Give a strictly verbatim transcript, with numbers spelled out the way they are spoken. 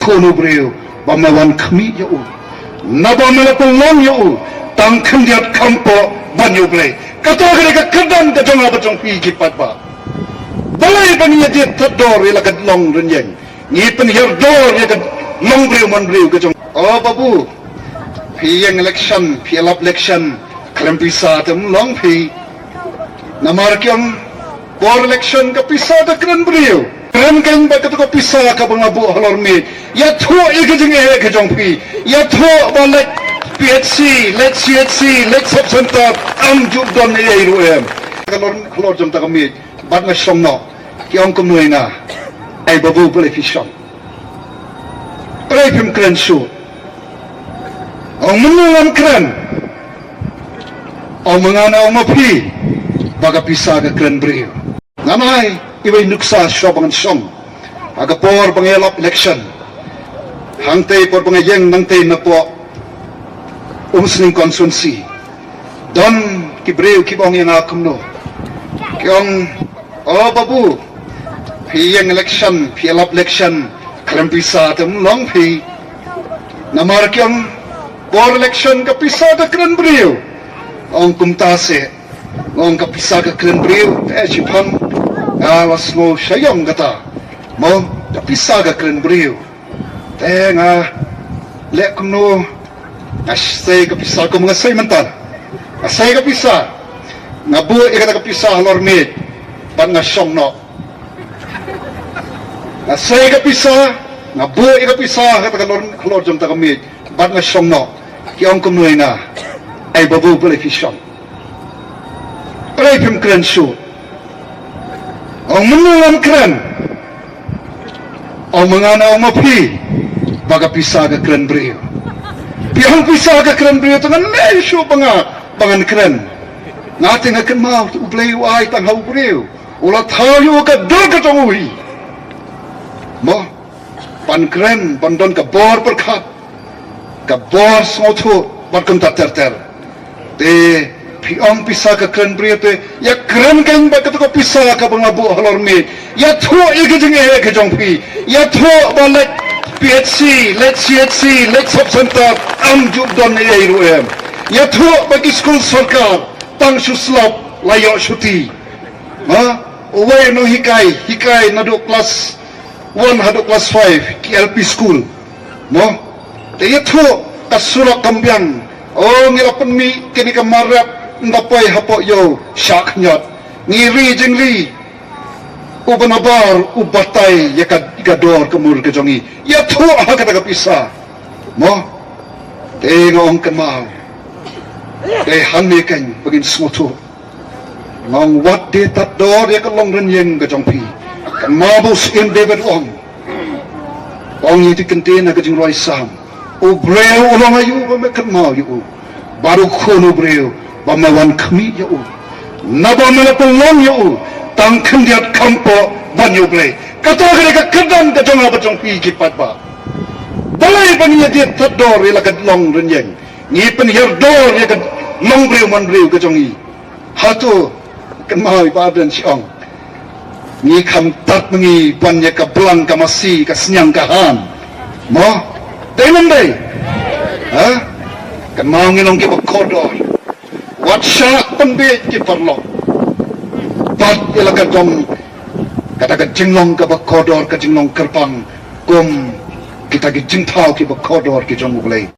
Khun u briew ba me wan khmih ïa u, naba me la pynlong ïa u tang khyndiat kham poh ban ïa u Blei. Kata ka dei ka kyrdan ka jong nga bad jong phi ki paidbah. Balei ba ngi ïa diet tad dor ïa la ka long rynïeng, ngi pynhiar dor ïa ka long briew man briew ka jong. O babu, phi ïeng election, phi ïalap election, khlem pisa te ym long phi. Namar ki ong por election ka pisa ka kren briew. Kren kein bad kata ka pisa kaba nga buh halor miej. Ïathuh ïa ka jingeh ka jong phi. Ïathuh ba leit P H C, leit C H C, leit sub center, am ju don ei ei ruh em. Halor, halor jong ta ka miej bad nga shong noh. Ki ong kumno ïa nga? Ai babu, balei phi shong? Balei phim kren shuh? Ong mynno ngam kren? Ong ma nga ne ong ma phi ba ka pisa ka kren briew? Ngan ai iwei i nuksa shuwa ba ngan shong. Ha ka por ba nga ïalap election, hangtei por ba nga ïeng nangtei napoh Umsning constituency, don ki briew kiba ong ïa nga kumno. Ki ong, o babu, phi ïeng election, phi ïalap election, khlem pisa te ym long phi. Namar ki ong por election ka pisa ka kren briew. Ong kumta seh. Ong ka pisa ka kren briew, te shiphang nga la sngew shaiong kata. Mo, ka pisa ka kren briew. Te nga leh kumno? Nga sei ka pisa kum nga sei mynta. Nga sei ka pisa. Nga buh ïa kata ka pisa halor miej bad nga shong noh. Nga sei ka pisa, nga buh ïa ka pisa ha kata ka lor, halor jong ta ka miej bad nga shong noh. Ki ong kumno ïa nga? Ai babu, balei phi shong? Balei phim kren shuh? Ong mynno ngam kren? Ong ma nga ne ong ma phi ba ka pisa ka kren briew. Phi ong pisa ka kren briew, te ngan leh shuh ba nga, ba ngan kren. Nga te nga kynmaw, U Blei u ai tang ha u briew, u la thaw ïa u ka dur ka jong u hi. Mo, ban kren, ban don ka bor pyrkhat, ka bor sngewthuh bad kumta ter ter. Te phi ong pisa ka kren briew, te ïa kren kein bad kata ka pisa kaba nga buh halor miej. Ïathuh ïa ka jingeh ka jong phi. Ïathuh ba leit P H C, leit C H C, leit sub center, am ju don ei ei ruh em. Ïathuh ba ki skul sorkar tang shu slap la ïoh shuti. Ha? Uwei u nonghikai, hikai naduh klas one haduh klas five ki L P school. Mo, te ïathuh ka surok kam biang. O, ngi la pynmih kane ka mar rep, ynda poi hapoh ïew shah khñiot. Ngi ri jingri, uba nabar u batai ïa ka, ka dor ka mur ka jong ngi. Ïathuh ha kata ka pisa. Mo, te nga ong kynmaw. Te hangne kein ba ngin sngewthuh. Nga ong wat de tad dor ïa ka long rynïeng ka jong phi. Kynmaw ba u Syiem David u ong, ong ïa ki kyntien ha ka jingrwai Salm, u briew u long aïu ba me kynmaw ïa u? Bad u khun u briew ba me wan khmih ïa u, naba me la pynlong ïa u tang khyndiat kham poh ban ïa u Blei. Kata ka dei ka kyrdan ka jong nga bad jong phi ki paidbah. Balei ba ngi ïa diet tad dor ïa la ka long rynïeng, ngi pynhiar dor ïa ka long briew man briew ka jong ngi? Hato kynmaw i Bah Ardent shi ong, ngi kham tad ma ngi ban ïa ka blang ka masi ka sniang ka han. Mo, dei ne ym dei? Ha? Kynmaw ngi long kiba kordor. Wat shah pynbeit ki paralok. Bad ïa la ka dong kata ka jinglong kaba kordor, ka jinglong kyrpang kum kita ki jingthaw kiba kordor ki jong U Blei.